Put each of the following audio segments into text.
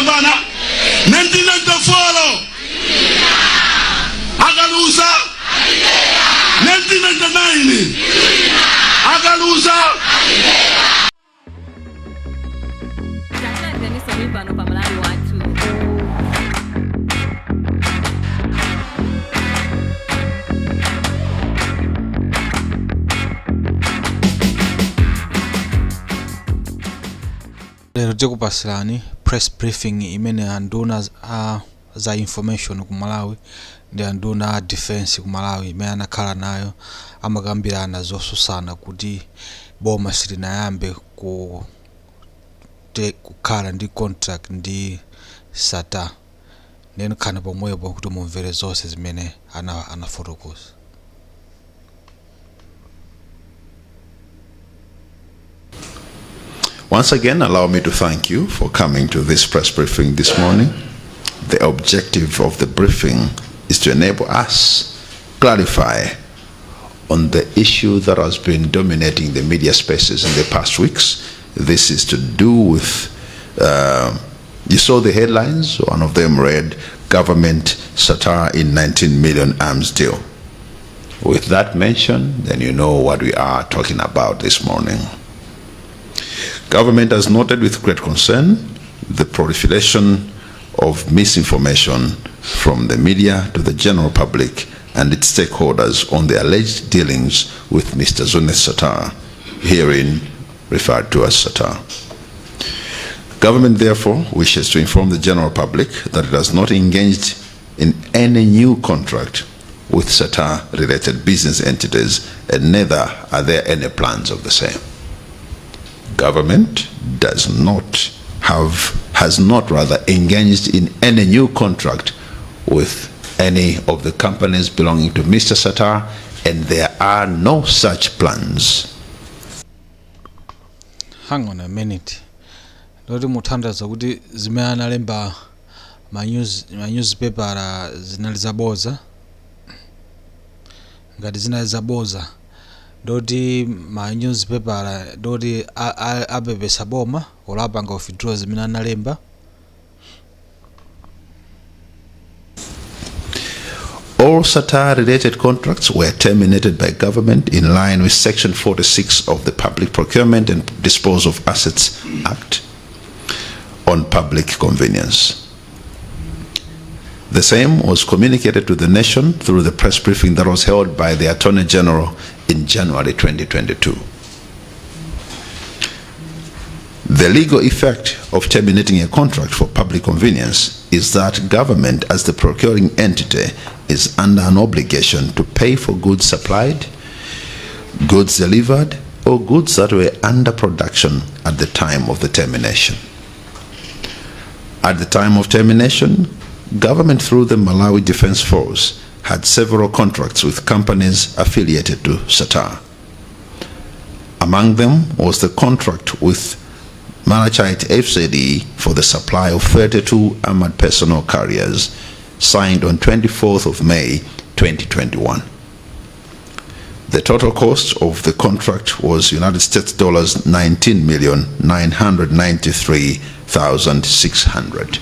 Anapambana 1994, akaluza 1999, akaluza. Tatanganiso pano pa Malawi Wathu. Lero tikupasirani press briefing imene anduna a za information ku Malawi ndi anduna a defense ku Malawi imene anakhala nayo, amakambirana zosusana kuti boma silinayambe ku kukhala ndi contract ndi Sattar. Ndeno khalani pomwepo kuti mumvere zonse zimene anafotokoza. Once again, allow me to thank you for coming to this press briefing this morning. The objective of the briefing is to enable us clarify on the issue that has been dominating the media spaces in the past weeks. This is to do with, you saw the headlines, one of them read, "Government Sattar in 19 million arms deal." With that mention, then you know what we are talking about this morning. Government has noted with great concern the proliferation of misinformation from the media to the general public and its stakeholders on the alleged dealings with Mr. Zuneth Sattar, herein referred to as Sattar. Government therefore wishes to inform the general public that it has not engaged in any new contract with Sattar-related business entities, and neither are there any plans of the same. Government does not have, has not rather engaged in any new contract with any of the companies belonging to Mr. Sattar, and there are no such plans. Hang on a minute, ndoti muthandiza kuti zimene analemba ma newspaper zinali zaboza? Ngati zinali zaboza, ndoti ma newspaper ndoti apepesa boma olo apanga withdraw zimene analemba? All Sattar-related contracts were terminated by government in line with Section 46 of the Public Procurement and Disposal of Assets Act on public convenience. The same was communicated to the nation through the press briefing that was held by the Attorney General in January 2022. The legal effect of terminating a contract for public convenience is that government, as the procuring entity, is under an obligation to pay for goods supplied, goods delivered, or goods that were under production at the time of the termination. At the time of termination, government through the Malawi Defense Force had several contracts with companies affiliated to Sattar. Among them was the contract with Malachite FZE for the supply of 32 armored personnel carriers, signed on 24th of May 2021. The total cost of the contract was United States dollars 19,993,600.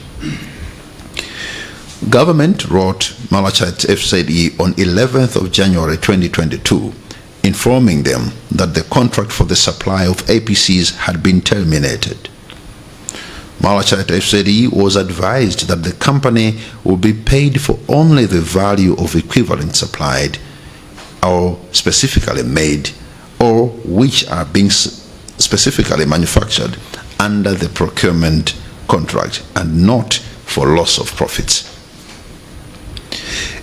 Government wrote Malachite FZE on 11th of January 2022, informing them that the contract for the supply of APCs had been terminated. Malachite FZE was advised that the company will be paid for only the value of equivalent supplied or specifically made or which are being specifically manufactured under the procurement contract and not for loss of profits.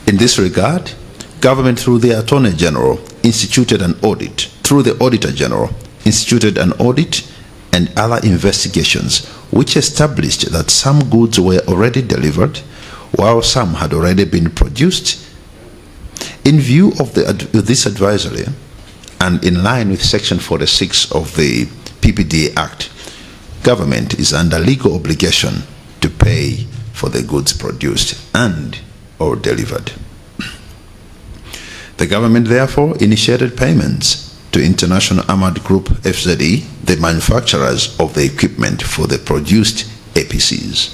In this regard, government through the Attorney General instituted an audit, through the Auditor General, instituted an audit and other investigations which established that some goods were already delivered while some had already been produced. In view of this advisory and in line with Section 46 of the PPDA Act, government is under legal obligation to pay for the goods produced and or delivered. The government therefore initiated payments to International Armored Group FZE, the manufacturers of the equipment for the produced APCs.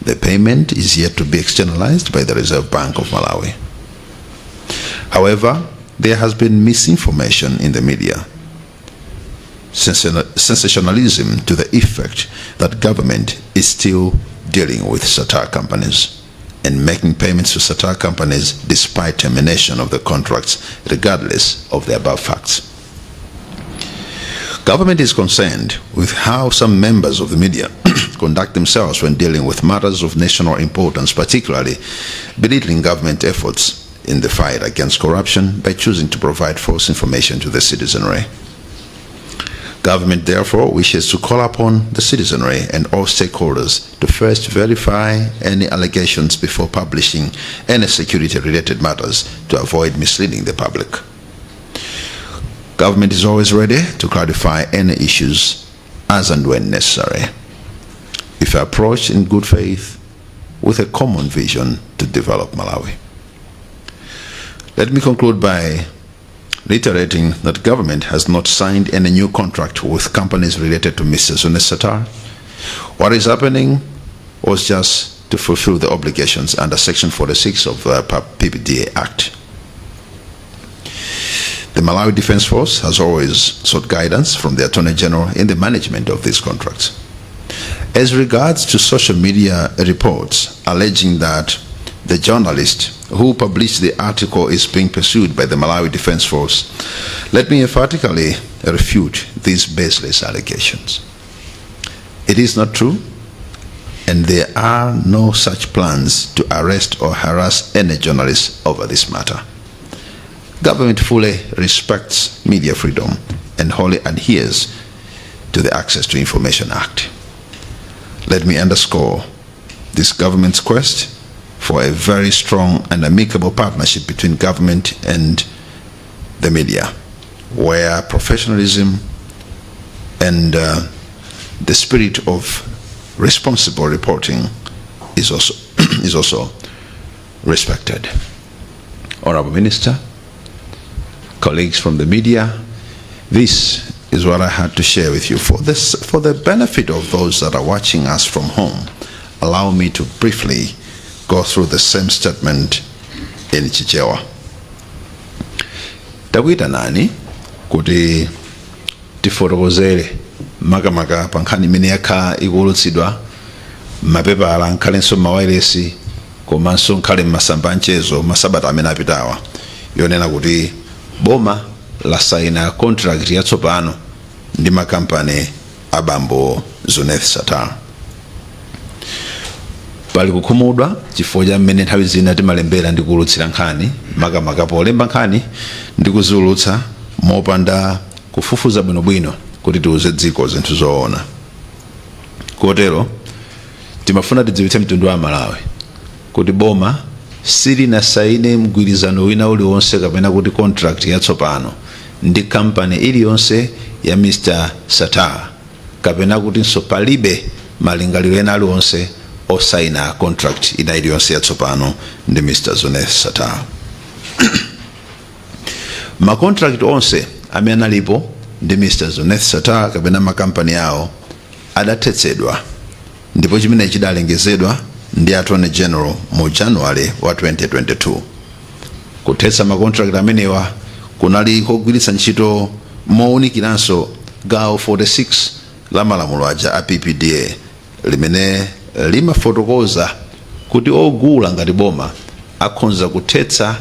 The payment is yet to be externalized by the Reserve Bank of Malawi. However, there has been misinformation in the media, sensationalism to the effect that government is still dealing with Sattar companies and making payments to Sattar companies despite termination of the contracts, regardless of the above facts. Government is concerned with how some members of the media conduct themselves when dealing with matters of national importance, particularly belittling government efforts in the fight against corruption by choosing to provide false information to the citizenry. Government therefore wishes to call upon the citizenry and all stakeholders to first verify any allegations before publishing any security related matters to avoid misleading the public. Government is always ready to clarify any issues as and when necessary, if approached in good faith with a common vision to develop Malawi. Let me conclude by reiterating that government has not signed any new contract with companies related to Mr. Zuneth Sattar. What is happening was just to fulfill the obligations under Section 46 of the PPDA Act. The Malawi Defense Force has always sought guidance from the Attorney General in the management of these contracts. As regards to social media reports alleging that the journalist who published the article is being pursued by the Malawi Defense Force, let me emphatically refute these baseless allegations. It is not true, and there are no such plans to arrest or harass any journalist over this matter. Government fully respects media freedom and wholly adheres to the Access to Information Act. Let me underscore this government's quest for a very strong and amicable partnership between government and the media, where professionalism and the spirit of responsible reporting is also respected. Honorable Minister, colleagues from the media, this is what I had to share with you. For the benefit of those that are watching us from home, allow me to briefly go through the same statement in Chichewa. Takuyitanani kuti tifotokozere makamaka pa nkhani imene yakhala ikuwulutsidwa mapepala, nkhalenso mawayilesi, komanso nkhale mmasamba amchezo masabata amene apitawa, yonena kuti boma lasaina contract yatsopano ndi makampani abambo Zuneth Sattar. Pali kukhumudwa chifukwa cha mmene nthawi zina timalembera ndi kuwulutsira nkhani, makamaka polemba nkhani ndi kuziwulutsa mopanda kufufuza bwinobwino kuti tiuze dziko zinthu zoona. Kotero timafuna tidziwitse mtundu wa Malawi kuti boma silinasaine mgwirizano wina uliwonse kapena kuti contract yatsopano ndi kampani iliyonse ya Mr Sattar, kapena kutinso palibe malingaliro ena aliwonse osaina contract ina iliyonse yatsopano ndi Mr Zuneth Sattar. Macontract onse amene analipo ndi Mr Zuneth Sattar kapena makampani awo adathetsedwa, ndipo chimene chidalengezedwa ndi Attorney General mu January wa 2022. Kuthetsa macontract amenewa kunali kogwiritsa ntchito mowunikiranso gawo 46 la malamulo aja a PPDA, limene limafotokoza kuti ogula ngati boma akhonza kuthetsa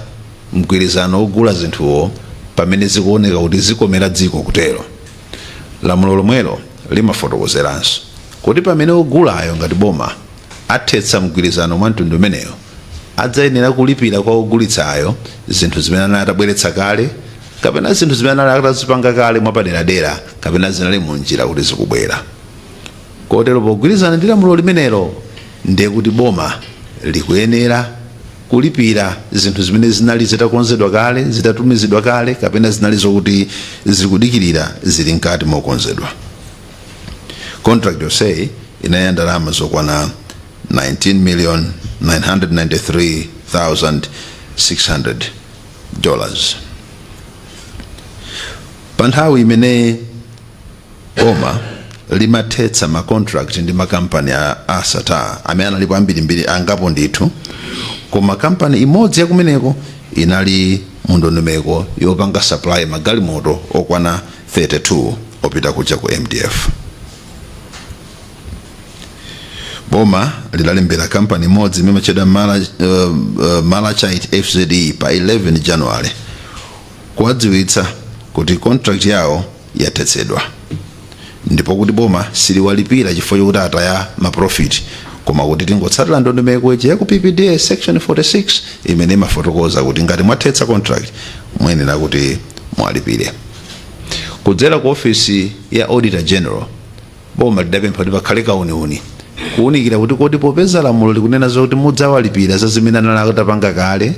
mgwirizano ogula zinthuwo pamene zikuoneka kuti zikomera dziko kutero. Lamulo lomwelo limafotokozeranso kuti pamene ogulayo ngati boma athetsa mgwirizano mwa mtundu umeneyo, adzayenera kulipira kwa ogulitsayo zinthu zimene anali atabweretsa kale, kapena zinthu zimene anali atazipanga kale mwapaderadera, kapena zinali munjira kuti zikubwera. Kotero pogwirizana ndi lamulo limenelo, ndiye kuti boma likuyenera kulipira zinthu zimene zinali zitakonzedwa kale, zitatumizidwa kale, kapena zinali zokuti zikudikirira, zili mkati mokonzedwa. Contract yonseyi inali ndalama zokwana 19 million $993,600. Pa nthawi imene boma limathetsa ma contract ndi makampani a Sattar amene analipo ambirimbiri angapo ndithu, koma kampani imodzi yakumeneko inali mundondomeko yopanga supply magalimoto okwana 32 opita kuja ku MDF. Boma lidalembera kampani imodzi imene imatchedwa Malachite FZE pa 11 January kuwadziwitsa kuti contract yawo yathetsedwa ndipo kuti boma siliwalipira chifukwa chokuti ataya ma profit, koma kuti tingotsatira ndondomeko ija yaku PPDA section 46 imene imafotokoza kuti ngati mwathetsa contract muyenera kuti mwalipire. Kudzera ku ofisi ya Auditor General, boma lidapempha kuti pakhale kauniuni kuwunikira kuti kodi popeza lamulo likunena zokuti mudzawalipira za zimene anali atapanga kale,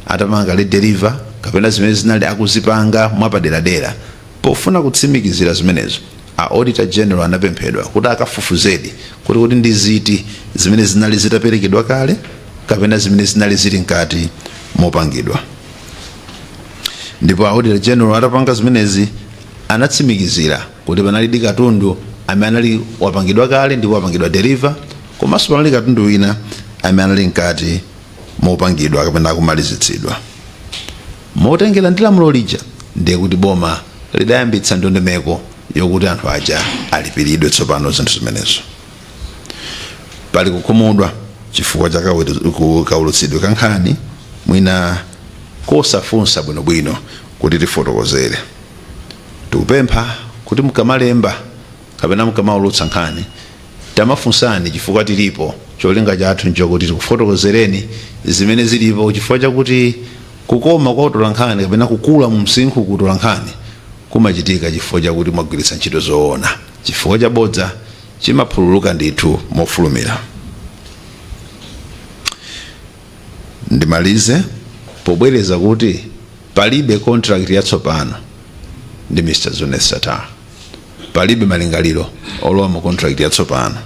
atapanga kale deliver, kapena zimene zinali akuzipanga mwapaderadera, pofuna kutsimikizira zimenezo a Auditor General anapemphedwa kuti akafufuzedi kuti ndi ziti zimene zinali zitaperekedwa kale kapena zimene zinali zili mkati mopangidwa. Ndipo Auditor General atapanga zimenezi anatsimikizira kuti panali katundu amene anali wapangidwa kale ndipo wapangidwa deliver, komanso panali katundu wina amene anali mkati mopangidwa kapena akumalizitsidwa. Motengera ndi lamulo lija, ndiye kuti boma lidayambitsa ndondomeko yokuti anthu aja alipiridwe tsopano zinthu zimenezo. Pali kukhumudwa chifukwa cha kaulutsidwe ka nkhani mwina kosafunsa bwinobwino kuti tifotokozere. Tikupempha kuti mukamalemba kapena mukamaulutsa nkhani tamafunsani, chifukwa tilipo. Cholinga chathu nchokuti tikufotokozereni zimene zilipo, chifukwa chakuti kukoma kwa utola nkhani kapena kukula mu msinkhu kutola nkhani kumachitika chifukwa chakuti mwagwiritsa ntchito zoona, chifukwa chabodza chimaphululuka ndithu mofulumira. Ndimalize pobwereza kuti palibe contract yatsopano ndi Mr. Zuneth Sattar, palibe malingaliro olowa mu contract yatsopano.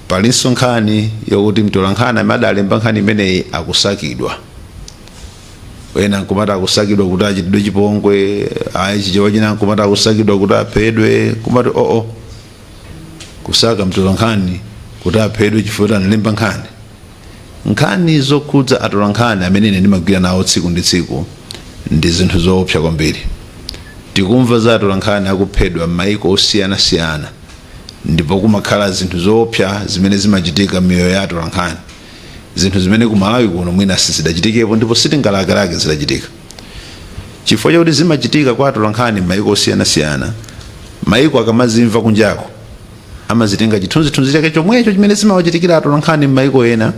Palinso nkhani yokuti mtola nkhani amene adalemba nkhani imeneyi akusakidwa, ena nkumati akusakidwa kuti achitidwe chipongwe, ayi chichewa china nkumati akusakidwa kuti aphedwe, kumati oo kusaka mtola nkhani kuti aphedwe chifukwa kuti analemba nkhani. Nkhani zokhudza atola nkhani amene ine ndimagwira nawo tsiku ndi tsiku ndi zinthu zoopsa kwambiri. Tikumva za atola nkhani akuphedwa m'mayiko osiyanasiyana, ndipo kumakhala zinthu zoopsa zimene zimachitika m'miyoyo ya atola nkhani, zinthu zimene ku Malawi kuno mwina sizidachitikepo ndipo sitingalakalake zidachitika, chifukwa chakuti zimachitika kwa atola nkhani m'mayiko osiyanasiyana. Mayiko akamazimva kunjako amazitenga chithunzithunzi chake chomwecho chimene zimawachitikira atola nkhani m'mayiko ena,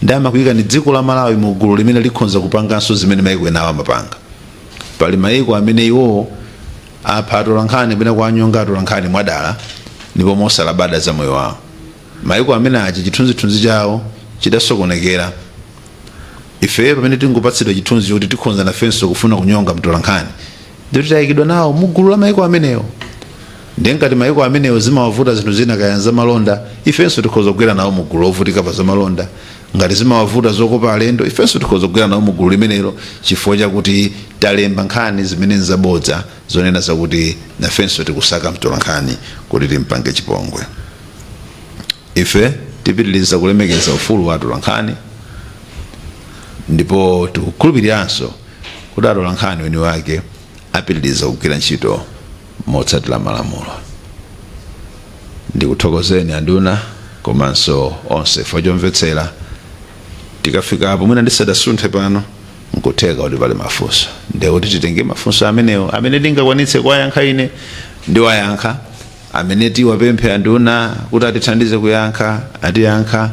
ndi amakuyika ni dziko la Malawi mu gulu limene likhonza kupanganso zimene mayiko enawo amapanga. Pali mayiko amene iwowo apha atola nkhani kapena kuwanyonga atola nkhani mwadala ndipo mosalabada za moyo wawo. Mayiko amene achi chithunzithunzi chawo chidasokonekera. Ife pamene tingopatsidwa chithunzi chokuti tikhonza nafenso kufuna kunyonga mtola nkhani, ndipo titayikidwa nawo mu gulu la mayiko amenewo, ndiye ngati mayiko amenewo zimawavuta zinthu zina kaya zamalonda, ifenso tikhoza kugwera nawo mu gulu lovutika pa zamalonda. Ngati zimawavuta zokopa alendo, ifenso tikhoza kugwera nawo mu gulu limenelo, chifukwa chakuti talemba nkhani zimene nzabodza zonena zakuti nafenso tikusaka mtola nkhani kuti timpange chipongwe. Ife tipitiriza kulemekeza ufulu wa atola nkhani, ndipo tikukhulupiriranso kuti atola nkhani weni wake apitiriza kugwira ntchito motsatira malamulo. Ndikuthokozeni anduna komanso onse chifukwa chomvetsera. Tikafika apo, mwina ndisadasunthe pano, nkutheka kuti pali mafunso, ndiye kuti titenge mafunso amenewo. Amene ndingakwanitse kuwayankha ine ndiwayankha, amene tiwapemphe anduna kuti atithandize kuyankha atiyankha,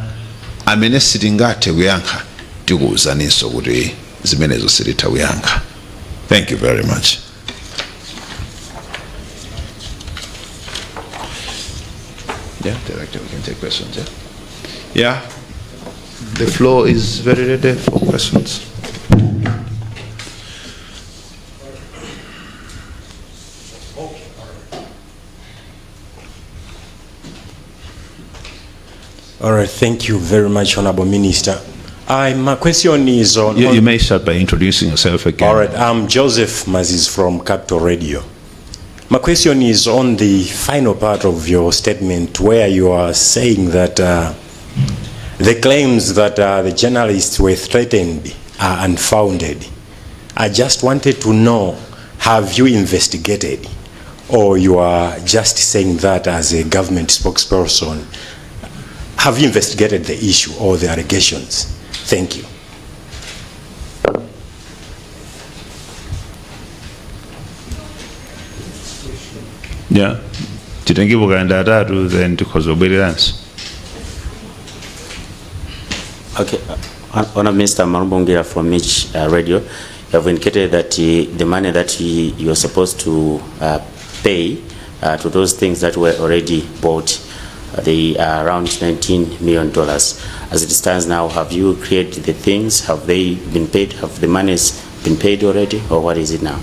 amene sitingathe kuyankha tikuwuzaninso kuti zimenezo sititha kuyankha. Thank you very much. Yeah, Director, we can take questions. Yeah, the floor is very ready for questions. All right, thank you very much, Honorable Minister. My question is on... You may start by introducing yourself again. All right, I'm Joseph Maziz from Capital Radio. My question is on the final part of your statement where you are saying that the claims that the journalists were threatened are unfounded. I just wanted to know, have you investigated, or you are just saying that as a government spokesperson? Have you investigated the issue or the allegations? Thank you. Yeah, titengepo kayanda atatu, then tikhoza kubwereranso. Okay, Honorable Minister Marumbongira from Mitch Radio, you have indicated that the money that you are supposed to pay to those things that were already bought, they are around $19 million. As it stands now, have you created the things? Have they been paid? Have the monies been paid already, or what is it now?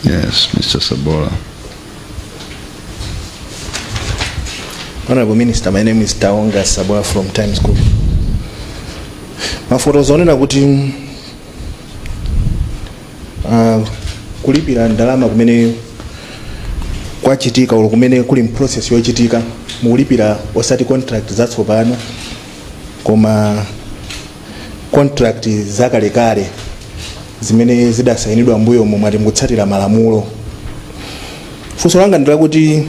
Yes, Mr. Sabola. Honorable Minister, my name is Taonga Sabola from Times Group. Mafotozo onena kuti kulipira ndalama kumene kwachitika ulo kumene kuli process yochitika, mukulipira osati contract zatsopano koma contract zakalekale zimene zidasayinidwa mbuyo momwe, mukutsatira malamulo. Funso langa ndilakuti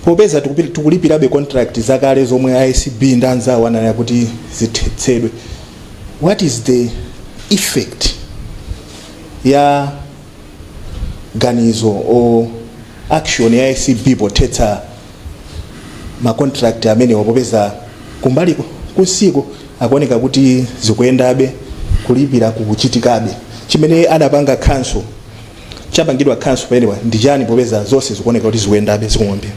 popeza tikulipirabe contract zakale zomwe ACB ndi anzawo ananena kuti zithetsedwe, what is the effect ya ganizo or action ya ACB pothetsa ma contract amenewa, popeza kumbaliko kunsiko akuoneka kuti zikuyendabe, kulipira kukuchitikabe? Chimene adapanga cancel, chapangidwa cancel pamenewa ndi chani, popeza zonse zikuoneka kuti zikuyendabe? Zikumombera.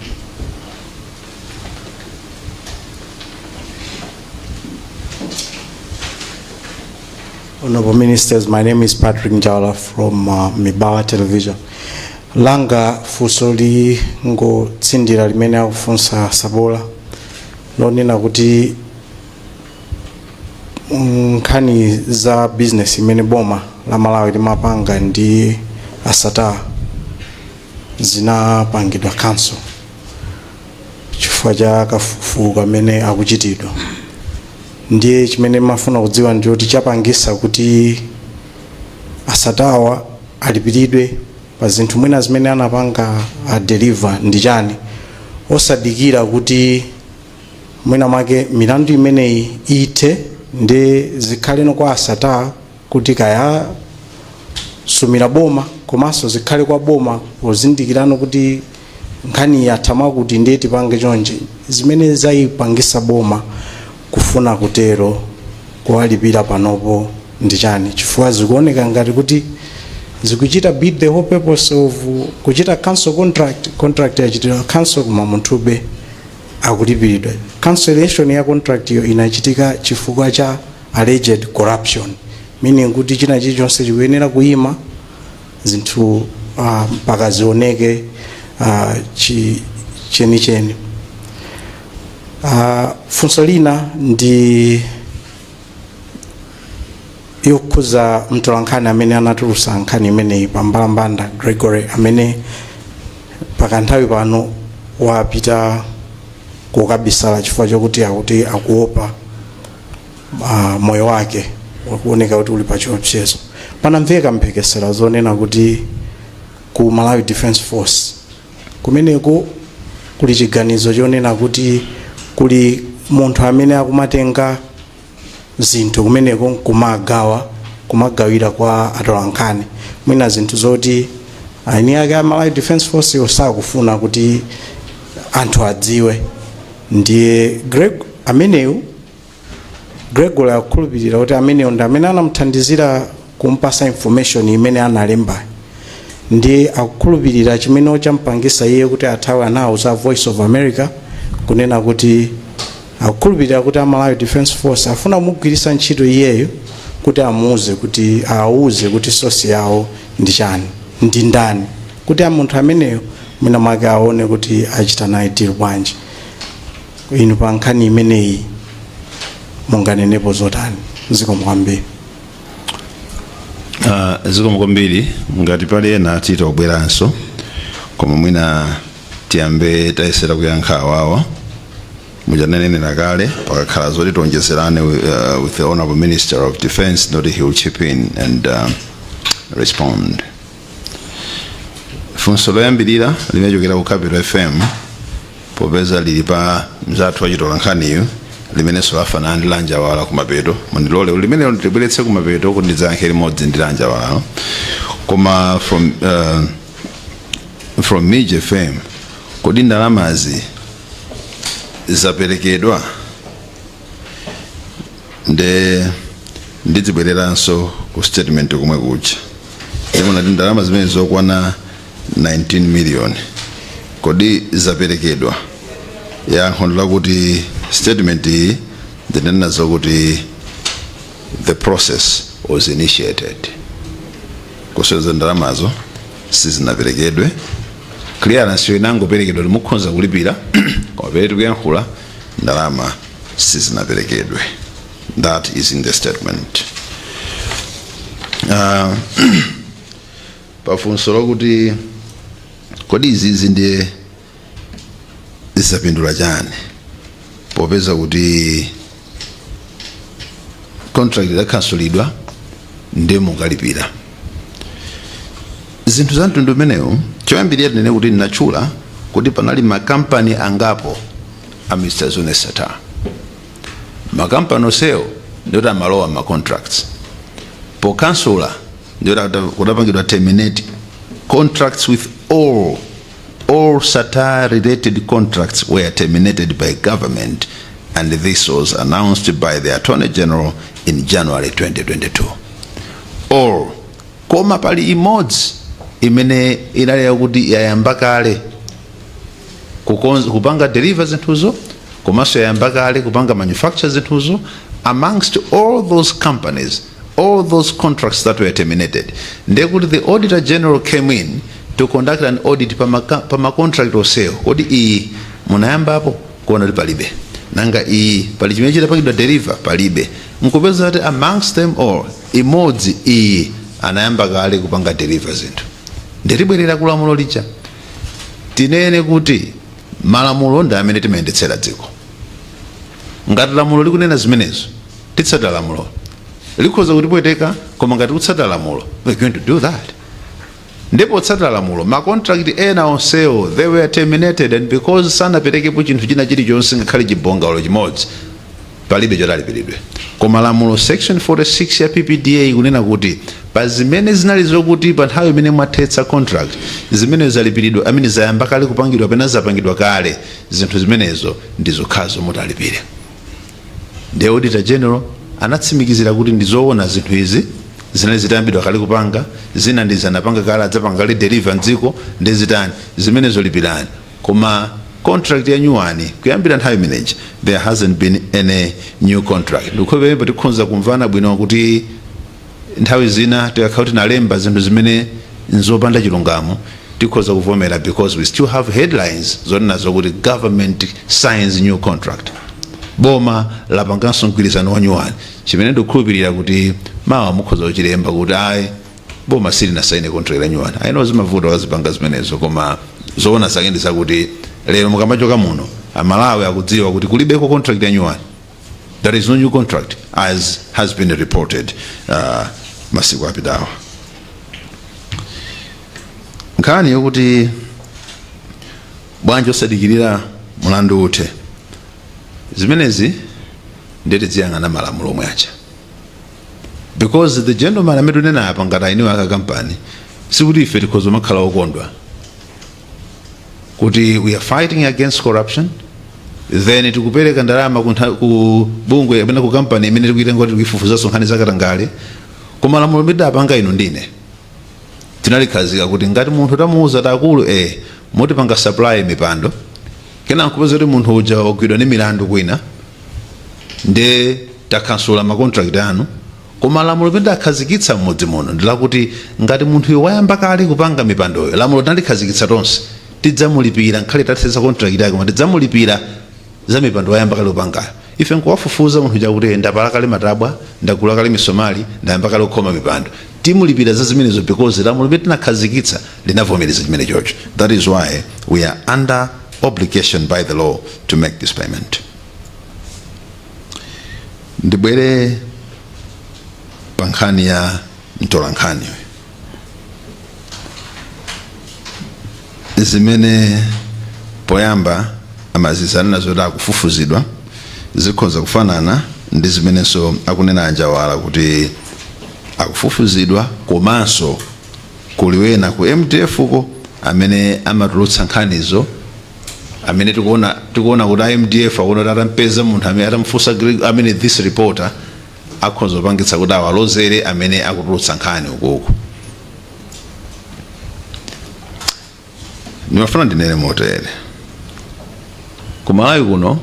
Honorable Ministers, my name is Patrick Njala from Mibawa Television. Langa funso lingotsindira limene akufunsa Sabola, lonena kuti nkhani za business imene boma la Malawi limapanga ndi a Sattar zinapangidwa cancel chifukwa cha kafukufuku kamene akuchitidwa. Ndiye chimene mafuna kudziwa ndi chapangisa kuti a Sattarwa alipiridwe pa zinthu mwina zimene anapanga a deliver ndi chani, osadikira kuti mwina mwake milandu imeneyi ithe ndi zikhaleno kwa a Sattar kuti kaya sumira boma, komanso zikhale kwa boma pozindikirano kuti nkhani yathama kuti ndiye tipange chonje. Zimene zayipangisa boma kufuna kutero, kuwalipira panopo ndi chani, chifukwa zikuoneka ngati kuti zikuchita beat the whole purpose of kuchita cancel contract. Contract yachitidwa cancel koma munthube akulipiridwa. Cancellation ya contract iyo inachitika chifukwa cha alleged corruption, meaning kuti china chilichonse chikuyenera kuyima zinthu mpaka zioneke chenicheni. Funso lina ndi yokhuza mtolankhani amene anatulutsa nkhani imeneyi pambalambanda, Gregory, amene pakanthawi pano wapita kukabisala chifukwa chokuti akuti akuopa moyo wake wakuoneka kuti uli pa chiopsezo. Panamveka mphekesera zonena kuti ku Malawi Defence Force kumeneko kuli chiganizo chonena kuti kuli munthu amene akumatenga zinthu kumeneko kumagawa, kumagawira kwa atolankhani, mwina zinthu zoti eni ake a Malawi Defence Force osakufuna kuti anthu adziwe. Ndiye Greg ameneyu, Gregory akukhulupirira kuti ameneyu ndi amene anamuthandizira kumpasa information imene analemba. Ndiye akukhulupirira chimene champangisa iye kuti athawe, anawuza Voice of America kunena kuti akukhulupirira kuti a Malawi Defence Force afuna kumugwiritsa ntchito iyeyo kuti amuuze, kuti awuze kuti source yawo ndi chani, ndi ndani, kuti a munthu ameneyo mwina mwake aone kuti achita naye deal bwanji. Inu pa nkhani imeneyi Munganenepo zotani? Zikomo kwambiri. Zikomo kwambiri. Ngati pali ena tita kubweranso, koma mwina tiyambe tayesera kuyankha awawa. Mujanenenera kale, pakakhala zoti tionjezerane with the Honorable Minister of Defense, not he will chip in and respond. Funso loyambirira limachokera ku Capital FM, popeza lili pa mzathu wachitola nkhaniyo, limenenso lafanana ndi lanjawala kumapeto. Mundilole limene ndibweretse kumapeto kuti ndidzayankhe limodzi ndi lanjawalalo. Koma from MIJ FM, kodi ndalamazi zaperekedwa? Nde ndizibwereranso ku statement komwe kuja. Ndimona kuti ndalama zimene zokwana 19 million, kodi zaperekedwa? Yankho lakuti statement iyi ndinena zokuti the process was initiated, kusonyeza ndalamazo sizinaperekedwe. Clearance yo inangoperekedwa kuti mukhoza kulipira, koma pere tikuyankhula ndalama sizinaperekedwe. That is in the statement. Pafunso lokuti kodi izizi ndiye zisapindula chani, popeza kuti contract idakhansulidwa ndiye mukalipira zinthu za mtundu umenewu, choyambirira tinene kuti ndinatchula kuti panali makampani angapo a Mr Zuneth Sattar. Makampani onsewo ndiyoti amalowa ma contracts. Pokansula ndiyoti kudapangidwa terminate contracts with all Sattar related contracts were terminated by government, and this was announced by the Attorney General in January 2022. All, koma pali imodzi imene inali yakuti yayamba kale kupanga deliver zinthuzo, komanso yayamba kale kupanga manufacture zinthuzo. Amongst all those companies, all those contracts that were terminated, ndekuti the Auditor General came in to conduct an audit pa ma contract onsewo. Kodi iyi munayambapo? Kuona kuti palibe. Nanga iyi pali chimene chitapangidwa deliver? Palibe. Nkupeza kuti amongst them all, imodzi iyi anayamba kale kupanga deliver zinthu. Nditibwerera kulamulo lija, tinene kuti malamulo ndi amene timayendetsera dziko. Ngati lamulo likunena zimenezo, titsata lamulo. Likhoza kutipweteka, koma ngati kutsata lamulo, we're going to do that. Ndipo tsata lamulo, ma contract ena onsewo, they were terminated, and because sanaperekepo chinthu china chilichonse, ngakhale chibongalo chimodzi, palibe chotalipiridwe. Koma lamulo section 46 ya PPDA ikunena kuti pa zimene zinali zokuti pa nthawi imene mwathetsa contract, zimene zalipiridwa, amene zayamba kale kupangidwa pena zapangidwa kale, zinthu zimenezo ndi zokhazo mutalipire. The Auditor General anatsimikizira kuti ndizoona, zinthu izi zinali zitayambidwa kale kupanga, zina ndi zanapanga kale, adzapanga kale deliver mdziko, ndi zitani zimenezo lipirani. Koma contract ya new one, kuyambira nthawi imeneji there hasn't been any new contract. Ndikukhulupirira tikhonza kumvana bwino kuti nthawi zina tikakhala kuti tinalemba zinthu zimene nzopanda chilungamo, tikhoza kuvomera, because we still have headlines zonena zokuti government signs new contract, boma lapanganso mgwirizano wa new one, chimene ndikukhulupirira kuti mawa mukhoza kuchilemba kuti ayi, boma silinasaine contract la new one. Ayino zimavuta wazipanga zimenezo, koma zoona zake ndi zakuti lero mukamachoka muno, Amalawi akudziwa kuti kulibeko contract ya new one. There is no new contract as has been reported masiku apitawa. Nkhani yokuti bwanji osadikirira mlandu uthe, zimenezi ndeti ziyang'ana malamulo omwe aja, because the gentleman amene tunena apa ngati ainiwo aka kampani, sikuti ife tikhoza makhala okondwa kuti we are fighting against corruption, then tikupereka ndalama ku bungwe kapena ku kampani imene tikuitenga kuti tikuifufuzanso nkhani zakatangale. Koma lamulo limene tidapanga ino ndine tinalikhazika kuti ngati munthu tamuuza takulu mutipanga supply mipando, kena nkupeza kuti munthu uja wagwidwa ndi milandu kwina, nde takhansula ma contract anu. Koma lamulo limene takhazikitsa mmudzi muno ndilakuti ngati munthuyo wayamba kale kupanga mipandoyo, lamulo tinalikhazikitsa tonse, tidzamulipira nkhale tathetsa contract yake, koma tidzamulipira za mipando wayamba kale kupangayo. Ife nkuwafufuza munthu chakuti ndapala kale matabwa, ndagula kale misomali, ndayamba kale kukhoma mipando, timulipira za zimenezo because lamulo limene tinakhazikitsa linavomereza chimene chocho. That is why we are under obligation by the law to make this payment. Ndibwere pa nkhani ya mtolankhani zimene poyamba amazizanena zoti akufufuzidwa, zikhoza kufanana ndi zimenenso akunena anjawala kuti akufufuzidwa, komanso kuli wena ku MDF ko amene amatulutsa nkhanizo, amene tikuona kuti a MDF akuona kuti atampeza munthu amene atamufunsa amene this reporter akhoza kupangitsa kuti awalozere amene akutulutsa nkhani ukuku. Ndimafuna ndinene motere: ku Malawi kuno,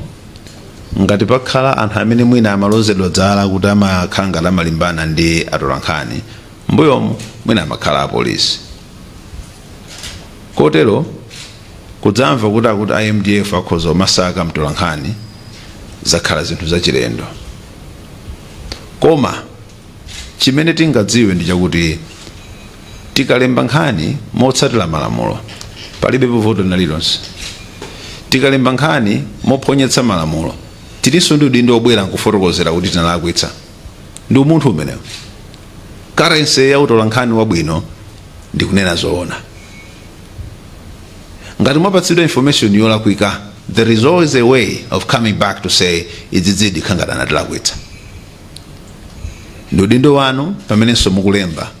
ngati pakhala anthu amene mwina amalozedwa dzala kuti amakhala ngati amalimbana ndi atolankhani mbuyomu, mwina amakhala apolisi. Kotero kudzamva kuti akuti a MDF akhoza kumasaka mtolankhani zakhala zinthu zachilendo. Koma chimene tingadziwe ndi chakuti tikalemba nkhani motsatira malamulo, palibe vuto lina lililonse. Tikalemba nkhani mophonyetsa malamulo, tilinso ndi udindo obwera nkufotokozera kuti tinalakwitsa. Ndi umunthu umenewo. Currency ya utolankhani wabwino ndi kunena zoona. Ngati mwapatsidwa information yolakwika, there is always a way of coming back to say idzidzidi khangati anatilakwitsa. Ndi udindo wanu pamenenso mukulemba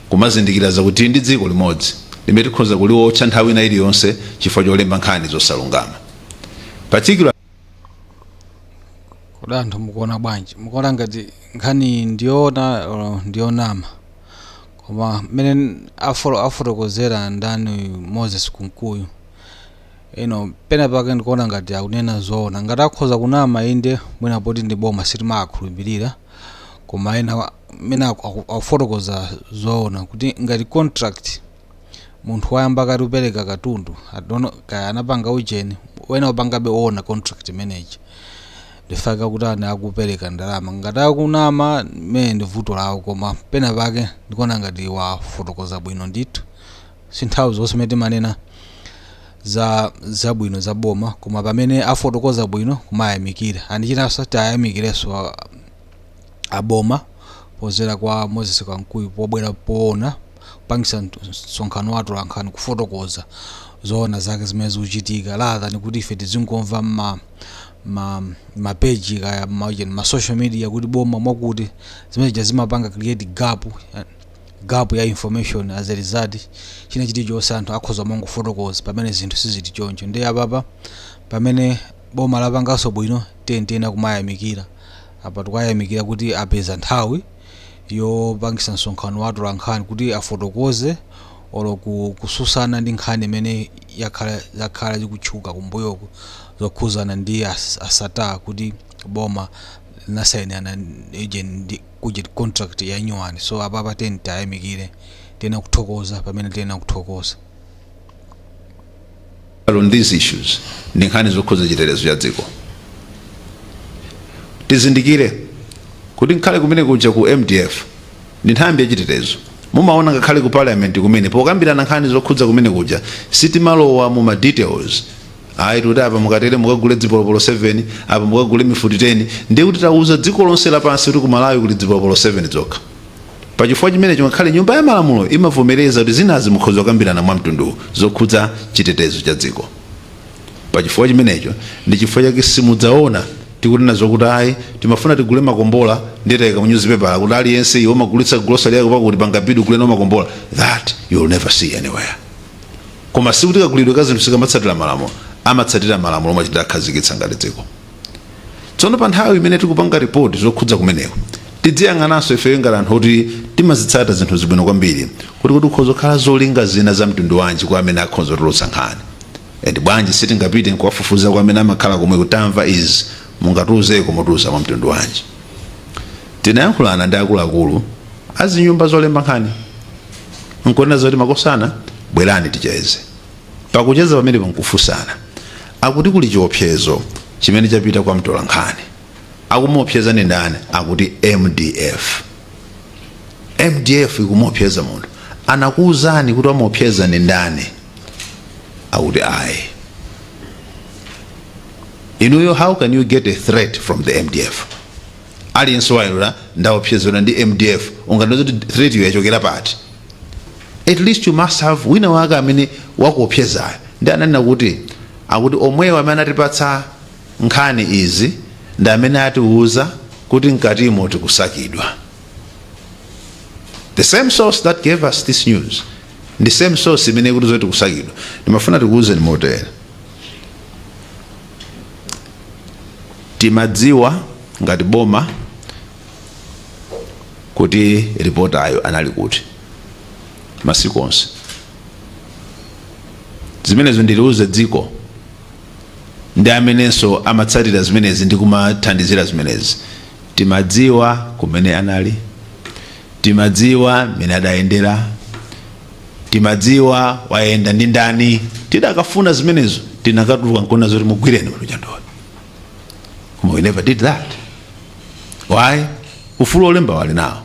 kumazindikira zakuti ndi dziko limodzi limene tikhoza kuliwotcha nthawi ina iliyonse chifukwa cholemba nkhani zosalungama, particular Kodi anthu mukuona bwanji? Mukuona ngati nkhani ndiyoona or ndiyonama? Koma mmene afotokozera ndani, Moses Kunkuyu ino, pena pake ndikuona ngati akunena zoona. Ngati akhoza kunama, inde, mwina poti ndi boma sitimakhulupirira, koma ena mmene akufotokoza zoona kuti ngati contract munthu wayamba kati kupereka katundu, I don't know, kaya anapanga ujeni wena upangabe ona contract manager, ndifaka kuti ana akupereka ndalama. Ngati akunama, mmene ndi vuto lawo, koma pena pake ndikuona ngati wafotokoza bwino ndithu. Si nthawi zonse mmene timanena za zabwino za boma, koma pamene afotokoza bwino kumayamikira. Andichinanso tayamikirenso aboma pozera kwa Moses Kunkuyu pobwera poona kupangisa msonkhano wa atolankhani kufotokoza zoona zake zimene zikuchitika, rather than kuti ife tizingomva ma mapeji kaya ma social media kuti boma mwakuti. Zimene zimapanga create gap ya information. As a result, china chilichonse anthu akhoza mangofotokoza pamene zinthu sizili choncho. Ndi apapa pamene boma lapanganso bwino, tiyeni kumayamikira. Apa tikayamikira kuti apeza nthawi yopangisa msonkhano wa atolankhani kuti afotokoze olo kususana ndi nkhani imene yakhala ikutchuka kumbuyoku zokhuzana ndi asata kuti boma linasayinirana ndi kuja contract ya nyuwani. So apapa tiyeni tayamikire, tiyena kuthokoza pamene tiyena kuthokoza. On these issues, ndi nkhani zokhuza chitetezo cha dziko. Tizindikire kuti nkhale kumene kuja ku MDF ndi nthambi yachitetezo. Mumaona ngakhale ku parliament kumene pokambirana nkhani zokhudza kumene kuja sitimalowa mu ma details ayi, kuti apa mukatere mukagule dzipolopolo 7, apa mukagule mifuti 10, ndiye kuti tauza dziko lonse lapansi kuti ku Malawi kuli dzipolopolo 7 zokha. Pachifukwa chimenecho, ngakhale nyumba ya malamulo imavomereza kuti zinazi mukhoza kukambirana mwamtundu zokhudza chitetezo cha dziko. Pachifukwa chimenecho ndi chifukwa chake simudzaona tikunena zokuti ayi, timafuna tigule makombola, nditayika mu newspaper kuti aliyense iwe umagulitsa grocery yako pakuti pangapidi ugule no makombola. That you will never see anywhere. Koma sikuti kagulidwe ka zinthu sikamatsatira malamulo, amatsatira malamulo omwe akhazikitsa ngati dziko. Tsono pa nthawi imene tikupanga ripoti zokhudza kumeneko, tidziyang'ananso ifeyo ngati anthu oti timazitsata zinthu zibwino kwambiri kuti kukhoza kukhala zolinga zina za mtundu wanji kwa amene akhoza kutulutsa nkhani, and bwanji sitingapite nkuwafufuza kwa amene amakhala komwe kutamva izi, mungatiuzeko mutiuza mwa mtundu wanji? Tinayankhulana ndi akuluakulu azinyumba zolemba nkhani nkunena zoti, "Makosana, bwerani ticheze." Pakucheza pamenepo nkufunsana, akuti kuli chiopsezo chimene chapita kwa mtolankhani. Akumuopseza ndi ndani? Akuti MDF. MDF ikumuopseza munthu. Anakuwuzani kuti amuopseza ndi ndani? Akuti ayi. Inuyo, how can you get a threat from the MDF? Aliyense wayilula ndaopsezedwa ndi MDF, ungandiuze kuti threat iyo yachokera pati? At least you must have wina wake amene wakuopsezayo. Ndi ananena kuti akuti omwewo amene anatipatsa nkhani izi ndi amene atiuza kuti mkatimo tikusakidwa. The same source that gave us this news ndi same source imene ikutiuza kuti tikusakidwa. Ndimafuna tikuwuzeni motere: timadziwa ngati boma kuti reporter-yo anali kuti masiku onse. Zimenezo ndiliuze dziko ndi amenenso amatsatira zimenezi ndi kumathandizira zimenezi. Timadziwa kumene anali, timadziwa mmene adayendera, timadziwa wayenda ndi ndani. Tidakafuna zimenezo tinakatuluka nkuona zoti mugwireni munthu chandoyo, koma we never did that. Why? Ufulu olemba wali nawo.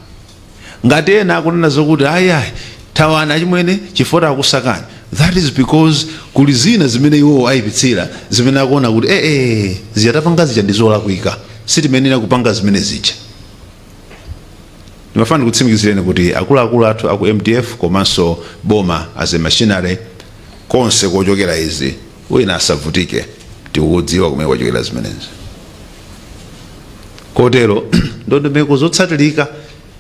Ngati ena akunena zokuti ayi ayi, thawani achimwene chifukwa akusakani, that is because kuli zina zimene iwowo ayipitsira, zimene akuona kuti ee zija tapanga zija ndi zolakwika, sitimenera kupanga zimene zija. Ndimafuna ndikutsimikizireni kuti akuluakulu athu aku MDF komanso boma as a machinery, konse kochokera izi, wina asavutike, tikukudziwa kumene kwachokera zimenezi. Kotero ndondomeko zotsatirika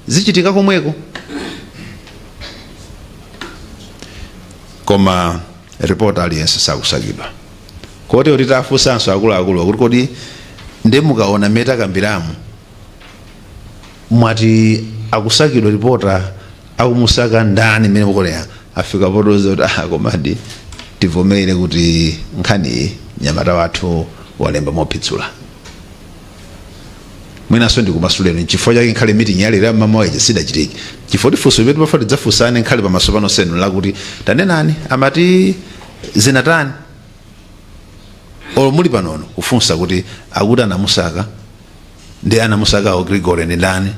zichitika komweko, koma reporter aliyense sakusakidwa. Kotero titafunsanso akuluakulu kuti kodi ndi mukaona mmene takambiramu mwati akusakidwa reporter, akumusaka ndani mmene mukuonera, afika potiuza kuti ah, komadi tivomere kuti nkhaniyi mnyamata wathu walemba mophitsula. Mwinanso ndikumasuleni chifukwa chake nkhale meeting ya lero mmamawa ija sidachitike, chifukwa tifunso imene timafuna tidzafunsane nkhale pamaso pano senu lakuti tanenani amati zinatani, olo muli panono kufunsa kuti akuti anamusaka ndi anamusakawo Gregory ndi ndani,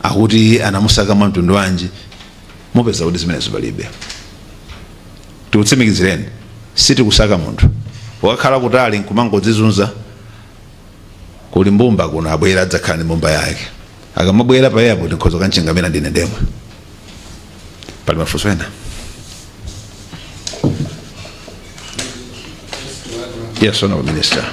akuti anamusaka mwa mtundu wanji, mupeza kuti zimenezo palibe. Tikutsimikizireni, sitikusaka munthu wakakhala kutali nkumangodzizunza. Kuli mbumba kuno, abwera adzakhala ndi mbumba yake. Akamabwera pa airport nkhozo kanchingamira ndine ndemwe. Pali mafunso ena? Yes, Honorable Minister.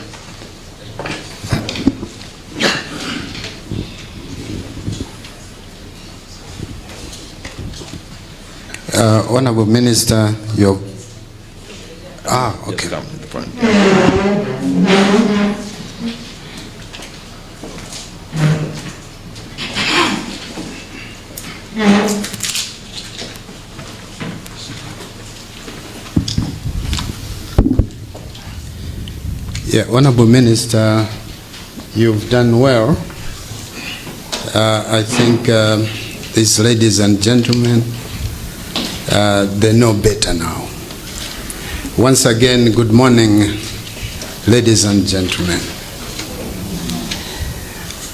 Honorable Minister, your okay. Just come to the front. Yeah, Honorable Minister, you've done well. I think these ladies and gentlemen, they know better now. Once again, good morning, ladies and gentlemen.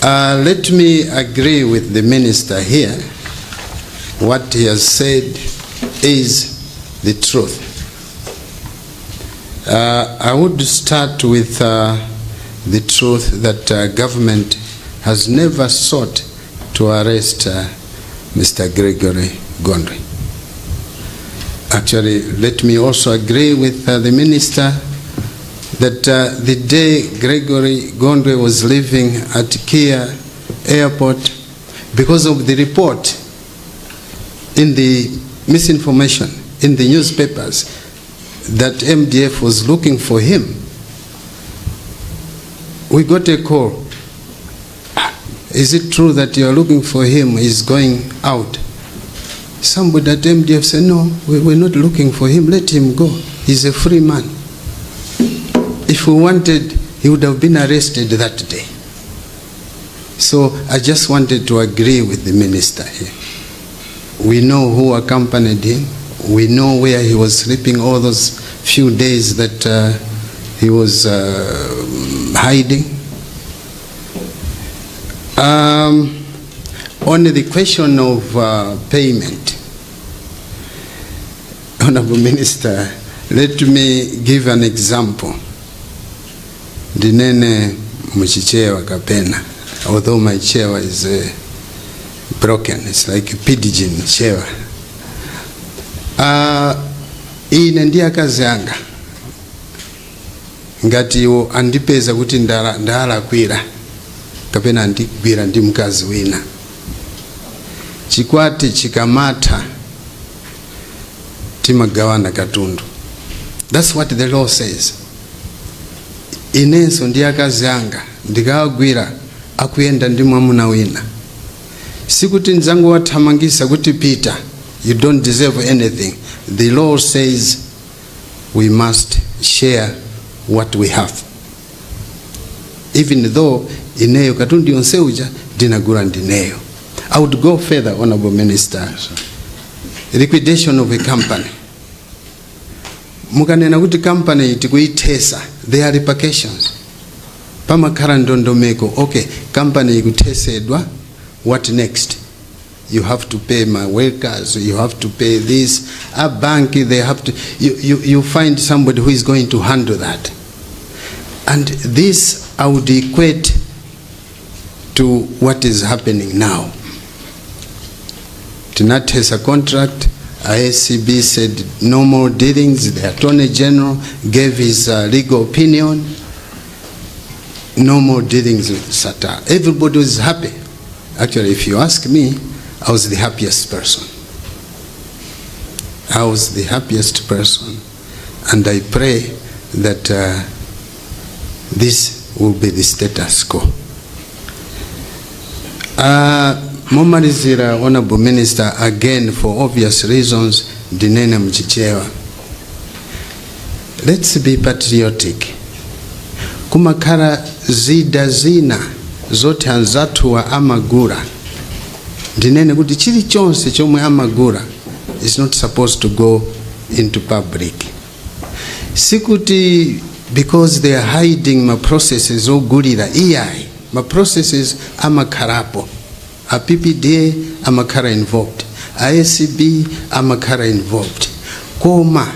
Let me agree with the minister here. What he has said is the truth. I would start with the truth that government has never sought to arrest Mr. Gregory Gondwe. Actually, let me also agree with the minister that the day Gregory Gondwe was leaving at Kia Airport, because of the report in the misinformation in the newspapers that MDF was looking for him, we got a call. Is it true that you are looking for him? He's going out. Somebody at MDF said, no, we're not looking for him. Let him go. He's a free man. If we wanted, he would have been arrested that day. So I just wanted to agree with the minister here. We know who accompanied him. We know where he was sleeping all those few days that he was hiding. On the question of payment, Honorable Minister, let me give an example. Ndinene muchichewa kapena, although my Chewa is broken, it's like pidgin Chewa. Ine ndi akazi anga, ngati iwo andipeza kuti ndalakwira kapena andigwira ndi mkazi wina, chikwati chikamatha timagawana katundu. That's what the law says. Inenso ndi akazi anga, ndikawagwira akuyenda ndi mwamuna wina, sikuti ndzangowathamangisa kuti, "Pita, you don't deserve anything." The law says we must share what we have, even though ineyo katundu yonse uja ndinagula ndineyo. I would go further, Honorable Minister. Liquidation of a company, mukanena kuti company tikuithesa, there are repercussions. Pamakhala ndondomeko. Okay, company ikuthesedwa, what next? You have to pay my workers, you have to pay this, a bank, they have to you find somebody who is going to handle that. And this I would equate to what is happening now. Tinathesa contract, ACB said no more dealings, the Attorney General gave his legal opinion, no more dealings with Sattar. Everybody was happy. Actually, if you ask me, I was the happiest person. I was the happiest person. And I pray that this will be the status quo. Momalizira, Honorable Minister, again, for obvious reasons, ndinene mchichewa. Let's be patriotic. Kumakhala zida zina zoti anzathuwa amagula. Ndinene kuti chilichonse chomwe amagula is not supposed to go into public. Sikuti because they are hiding ma processes ogulira, iyayi. Ma processes amakhalapo, a PPDA amakhala involved, ACB amakhala involved, koma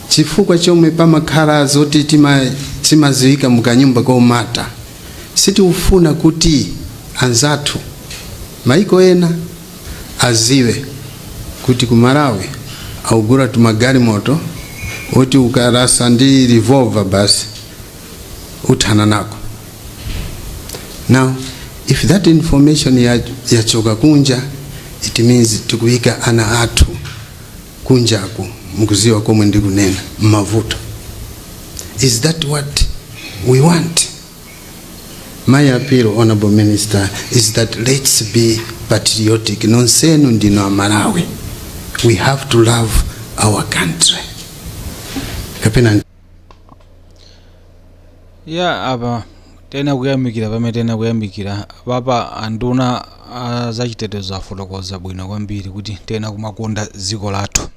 chifukwa chomwe pamakhala zoti timaziwika mukanyumba komata, sitikufuna kuti anzathu maiko ena aziwe kuti ku Malawi augula tumagalimoto oti ukarasa ndi revolver basi uthana nako. Now, if that information yachoka kunja, it means tikuyika ana athu kunjaku, mukuziwa komwe ndikunena, mmavuto. Is that what we want? My appeal, Honorable Minister, is that let's be patriotic. Nonsenu ndino Amalawi. We have to love our country. Kapena Ya, apa tena kuyamikira, pamene tena kuyamikira papa anduna azachitetezo afotokoza bwino kwambiri kuti tena kumakonda dziko lathu.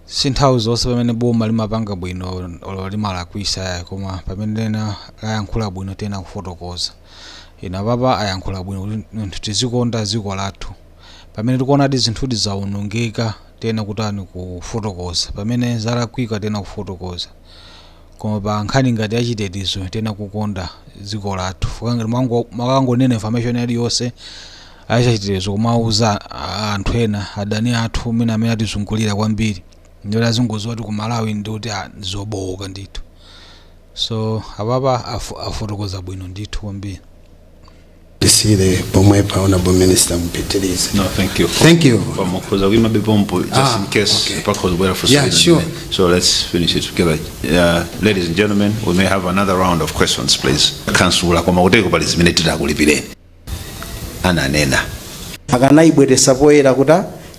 Si nthawi zonse pamene boma limapanga bwino olo limalakwisa, koma pamene tena layankhula bwino tena kufotokoza. Ina papa ayankhula bwino kuti anthu tizikonda dziko lathu. Pamene tikuonadi zinthuti zawonongeka, tena kutani? Kufotokoza. Pamene zalakwika, tena kufotokoza. Koma pa nkhani ngati yachitetezo, tena kukonda dziko lathu. Ngati makangonena information iliyonse achitetezo kumauza anthu ena, adani athu amene atizungulira kwambiri, ndiye azingoziwa kuti ku Malawi ndikuti zobowoka ndithu. So apapa afotokoza bwino ndithu kwambiri. Tisire pomwepa, Honorable Minister, mpitirize. No, thank you. Thank you. Pamukhoza kuima pompo just Ah, in case okay. pakhoza kubwera for Yeah, sure. So let's finish it together. Ladies and gentlemen, we may have another round of questions, please. Kansula, koma kuteko pali zimene titakulipireni. Ananena. Akanayibweresa poyera kuti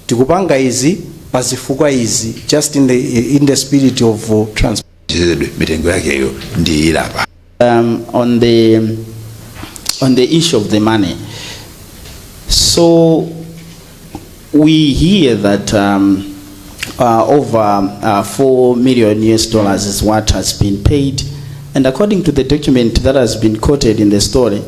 tikupanga izi pa zifukwa izi, just in the spirit of trans Chizedwe mitengo yakeyo ndi ilapa. On the issue of the money. So we hear that over $4 million US is what has been paid. And according to the document that has been quoted in the story,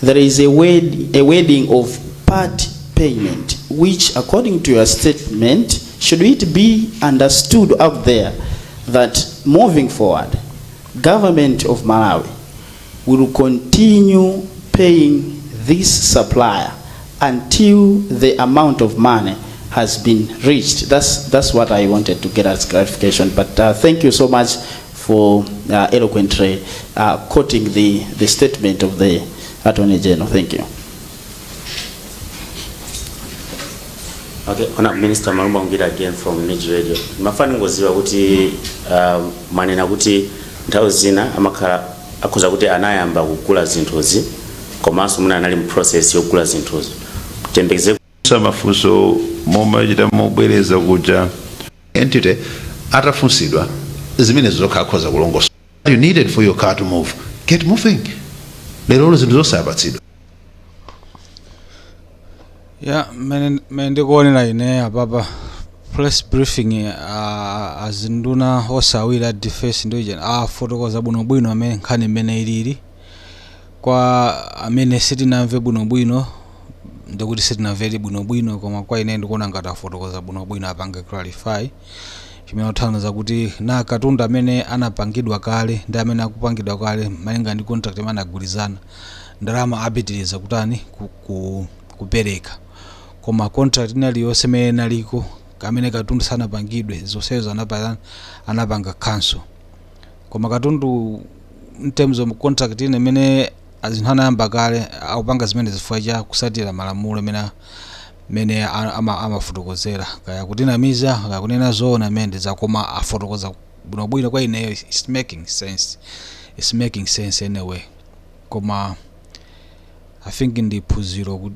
there is a wording of part payment, which, according to your statement, should it be understood out there that moving forward, government of Malawi will continue paying this supplier until the amount of money has been reached? That's what I wanted to get as clarification. But thank you so much for eloquently quoting the statement of the Attorney General. Thank you. Okay, Honorable Minister Malumba Ngwira again from MIJ Radio. Ndimafuna ndingodziwa kuti manena kuti nthawi zina amakhala akhoza kuti anayamba kugula zinthuzi komanso muna anali mu process yogula zinthuzi. Tiyembekeze Mafunso momachita mobwereza kuja. Entity atafunsidwa zimene zokha akhoza kulongosola. You needed for your car to move, get moving. Lero zinthu zosapatsidwa. Ya, mmene ndikuonera ine apapa, press briefing, azinduna osawira a defense ndi afotokoza bwinobwino amene nkhani imene ilili. Kwa amene sitinamve bwinobwino, ndikuti sitinamvere bwinobwino, koma kwa ine ndikuona ngati afotokoza bwinobwino, apange clarify chimene kuthandiza kuti na katundu amene anapangidwa kale ndi amene akupangidwa kale malinga ndi contract imene anagwirizana, ndalama apitiriza kutani, kupereka, koma contract ina iliyonse imene inaliko kamene katundu sanapangidwe, zonsezo anapanga cancel. Koma katundu in terms of contract ina imene azinthu anayamba kale, akupanga zimene zifukwa cha kusatira malamulo amene amafotokozera, kaya kutinamiza, kaya kunena zoona amene ndiza, koma afotokoza bwinobwino. Kwa ineyo it's making sense, it's making sense anyway. Koma I think ndi phunziro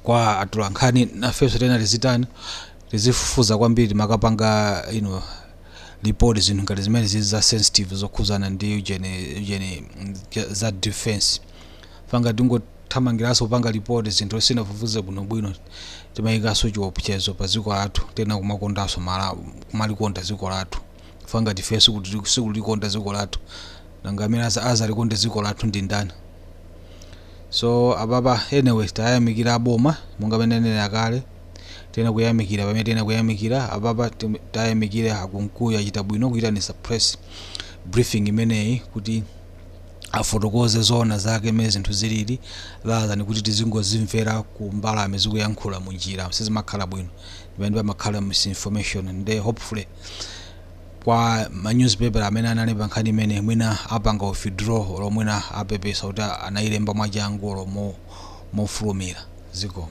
kwa atolankhani nafenso tena tizitani, tizifufuza kwambiri makapanga report zinthu ngati zimene zili za sensitive zokhuzana ndi ujeni za defense. Fanga tingothamangiranso kupanga report zinthu sinafufuze bwinobwino, timayikanso chiopsezo pa dziko lathu. Tena kumakondanso Malawi, kumalikonda dziko lathu. Fanga tifenso kuti sikulikonda dziko lathu, nanga amene azalikonde dziko lathu ndi ndani? So apapa anyway, tayamikira aboma monga pamene anenera kale, tena kuyamikira pamene tena kuyamikira apapa, tayamikira akunkuyu, achita bwino kuyitanisa press briefing imeneyi kuti afotokoze zoona zake mmene zinthu zilili, rather than kuti tizingozimvera ku mbalame zikuyankhula munjira. Sizimakhala bwino pamene pamakhala misinformation. Nde hopefully kwa ma newspaper amene analemba nkhani imene, mwina apanga withdraw or mwina apepesa kuti anayilemba mwachangu or mofulumira. Ziko.